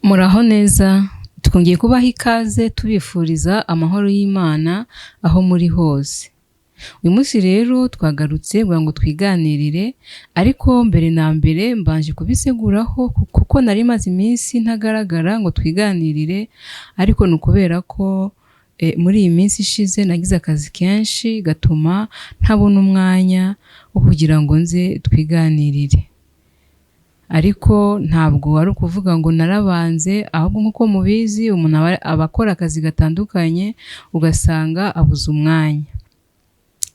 Muraho neza, twongeye kubaha ikaze tubifuriza amahoro y'Imana aho muri hose. Uyu munsi rero twagarutse kugira ngo twiganirire, ariko mbere na mbere mbanje kubiseguraho kuko nari maze iminsi ntagaragara ngo twiganirire, ariko ni ukubera ko muri iyi minsi ishize nagize akazi kenshi gatuma ntabona umwanya wo kugira ngo nze twiganirire. Ariko ntabwo ari ukuvuga ngo narabanze, ahubwo nk'uko mubizi umuntu aba akora akazi gatandukanye ugasanga abuze umwanya.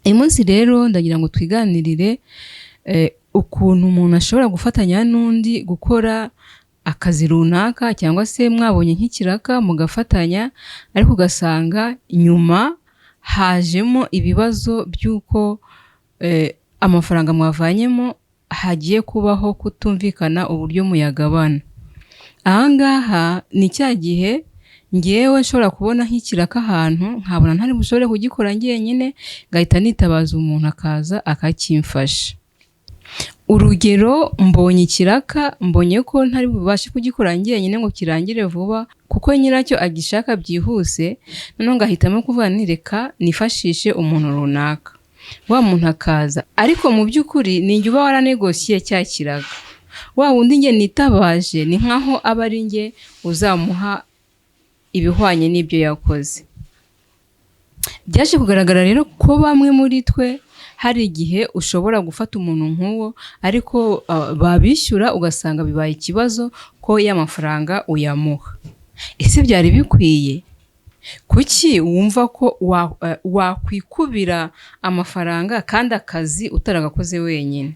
Uyu munsi rero ndagira ngo twiganirire ukuntu umuntu ashobora gufatanya n'undi gukora akazi runaka, cyangwa se mwabonye nk'ikiraka mugafatanya, ariko ugasanga nyuma hajemo ibibazo by'uko amafaranga mwavanyemo hagiye kubaho kutumvikana uburyo muyagabana. Aha ngaha ni cya gihe ngewe nshobora kubona nk'ikiraka ahantu nkabona ntari bushobore kugikora njyenyine, ngahita nitabaza umuntu akaza akakimfasha. Urugero, mbonye ikiraka, mbonye ko ntari bubashe kugikora njyenyine ngo kirangire vuba kuko nyiracyo agishaka byihuse, noneho ngahitamo kuvuga nti reka nifashishe umuntu runaka. Wa muntu akaza, ariko mu by'ukuri ni njye uba waranegosiye cya kiraka. Wa wundi njye nitabaje ni nkaho aba ari njye uzamuha ibihwanye n'ibyo yakoze. Byaje kugaragara rero ko bamwe muri twe hari igihe ushobora gufata umuntu nk'uwo, ariko babishyura ugasanga bibaye ikibazo ko ya mafaranga uyamuha. Ese byari bikwiye? Kuki wumva ko wakwikubira amafaranga kandi akazi utaragakoze wenyine?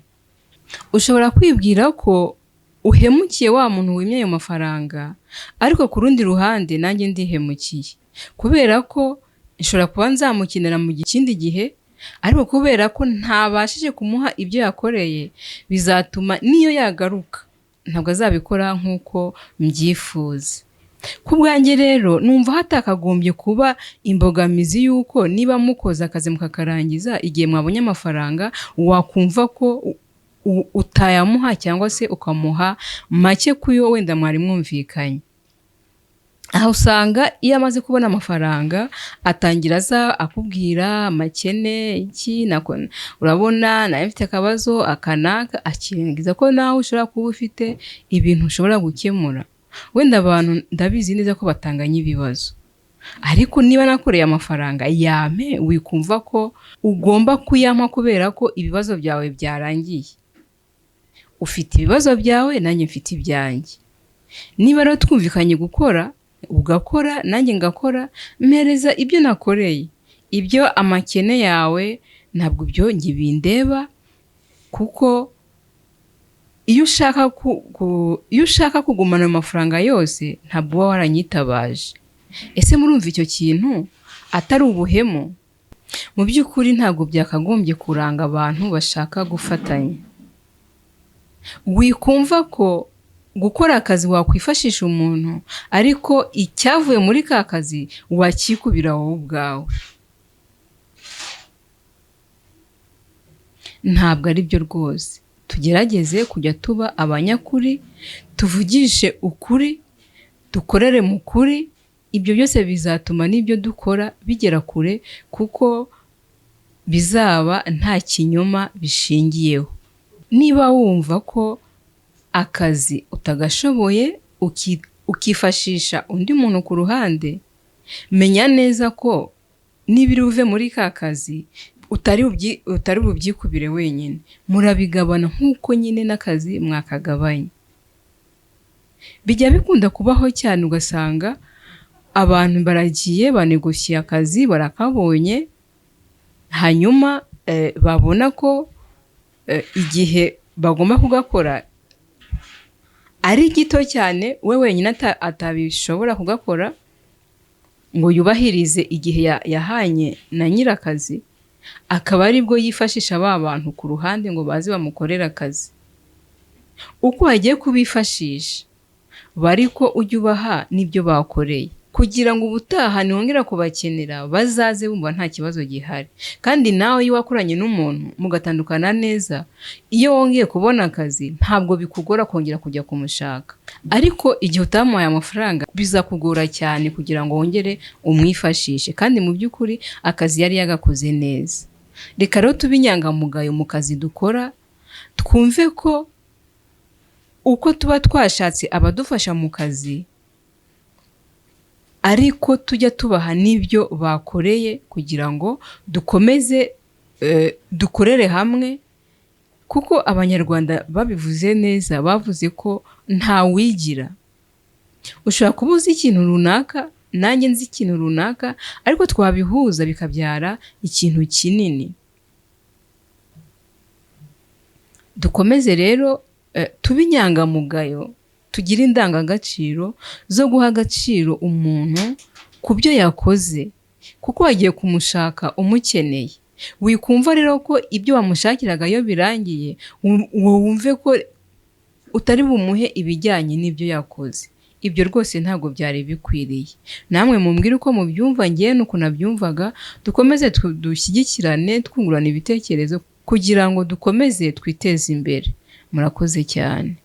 Ushobora kwibwira ko uhemukiye wa muntu wimye ayo mafaranga, ariko ku rundi ruhande nanjye ndihemukiye, kubera ko nshobora kuba nzamukenera mu kindi gihe, ariko kubera ko ntabashije kumuha ibyo yakoreye, bizatuma n'iyo yagaruka ntabwo azabikora nk'uko mbyifuza. Ku bwanjye rero numva hatakagombye kuba imbogamizi y'uko niba mukoze akazi mukakarangiza, igihe mwabonye amafaranga wakumva ko utayamuha cyangwa se ukamuha make kuyo wenda mwari mwumvikanye. Aha usanga iyo amaze kubona amafaranga atangira aza akubwira amakene iki, urabona nawe mfite akabazo aka n'aka, akirengagiza ko nawe ushobora kuba ufite ibintu ushobora gukemura. Wenda abantu ndabizi neza ko batanganya ibibazo, ariko niba nakoreye amafaranga yampe, wikumva ko ugomba kuyampa kubera ko ibibazo byawe byarangiye. Ufite ibibazo byawe, nanjye mfite ibyanjye. Niba rero twumvikanye gukora, ugakora nanjye ngakora, mpereza ibyo nakoreye. Ibyo amakene yawe ntabwo ibyo njye bindeba, kuko iyo ushaka kugumana ayo mafaranga yose ntabwo uba waranyitabaje. Ese murumva icyo kintu atari ubuhemu? Mu by'ukuri ntabwo byakagombye kuranga abantu bashaka gufatanya. Wikumva ko gukora akazi wakwifashisha umuntu, ariko icyavuye muri ka kazi wakikubira wowe ubwawe. Ntabwo ari byo rwose. Tugerageze kujya tuba abanyakuri, tuvugishe ukuri, dukorere mu kuri, ibyo byose bizatuma n'ibyo dukora bigera kure, kuko bizaba nta kinyoma bishingiyeho. Niba wumva ko akazi utagashoboye ukifashisha undi muntu ku ruhande, menya neza ko niba uve muri ka kazi utari bubyikubire wenyine, murabigabana nk'uko nyine n'akazi mwakagabanye. Bijya bikunda kubaho cyane, ugasanga abantu baragiye banegosiye akazi barakabonye, hanyuma babona ko igihe bagomba kugakora ari gito cyane, we wenyine atabishobora kugakora ngo yubahirize igihe yahanye na nyirakazi, akaba aribwo yifashisha ba bantu ku ruhande ngo baze bamukorere akazi. Uko wagiye kubifashisha bari ko ujya ubaha n'ibyo bakoreye. Kugira ngo ubutaha nihongera kubakenera bazaze bumva nta kibazo gihari. Kandi nawe iyo wakoranye n'umuntu mugatandukana neza, iyo wongeye kubona akazi ntabwo bikugora kongera kujya kumushaka. Ariko igihe utamuhaye amafaranga bizakugora cyane kugira ngo wongere umwifashishe, kandi mu by'ukuri akazi yari yagakoze neza. Reka rero tube inyangamugayo mu kazi dukora, twumve ko uko tuba twashatse abadufasha mu kazi ariko tujya tubaha n'ibyo bakoreye kugira ngo dukomeze dukorere hamwe, kuko Abanyarwanda babivuze neza, bavuze ko ntawigira. Ushobora kuba uzi ikintu runaka, nanjye nzi ikintu runaka, ariko twabihuza bikabyara ikintu kinini. Dukomeze rero tube inyangamugayo, tugire indangagaciro zo guha agaciro umuntu ku byo yakoze, kuko wagiye kumushaka umukeneye. Wikumva rero ko ibyo wamushakiraga iyo birangiye, wumve ko utari bumuhe ibijyanye n'ibyo yakoze. Ibyo rwose ntabwo byari bikwiriye. Namwe mumbwire uko mubyumva, ngewe nuko nabyumvaga. Dukomeze dushyigikirane, twungurana ibitekerezo kugira ngo dukomeze twiteze imbere. Murakoze cyane.